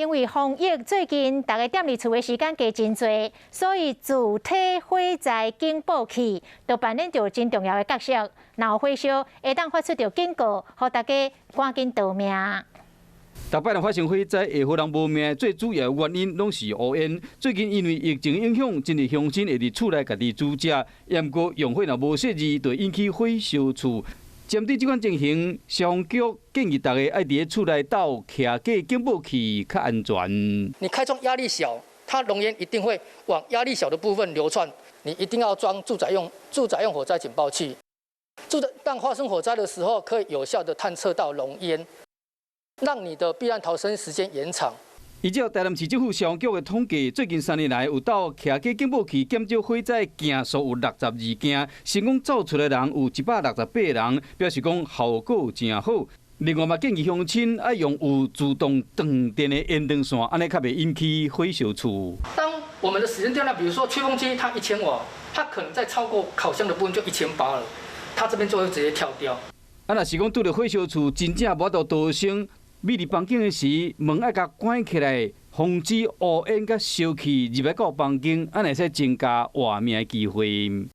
因為防疫最近逐家踮佇厝的時間加真濟，所以自體火災警報器就扮演著真重要的角色。若有火燒，會當發出著警告，予大家趕緊逃命。逐擺若發生火災會予人無命，最主要原因攏是烏煙。最近因為疫情影響，真濟鄉親會佇厝內家己煮食，毋過用火若無設置，就會引起火燒厝。針對這款情形，消防局建議大家愛佇咧厝內鬥徛架警報器較安全。你開窗壓力小，它濃煙一定會往壓力小的部分流竄。你一定要裝住宅用火災警報器。住宅當發生火災的時候，可以有效的探測到濃煙，讓你的避難逃生時間延長。依照台南市政府消防局的統計，最近3年來有鬥徛架警報器減少火災件數有62件，成功走出來人有168人，表示講效果誠好。另外嘛，建議鄉親愛用有自動斷電的延長線，按呢較袂引起火燒厝。當我們的使用電量，比如說吹風機，它1000瓦，它可能在超過烤箱的部分就1800了，它這邊就會直接跳掉。啊，若是講拄著火燒厝，真正無法度逃生。覕佇房間的時，門愛共關起來，防止烏煙佮燒氣入來到房間，按呢會使增加活命的機會。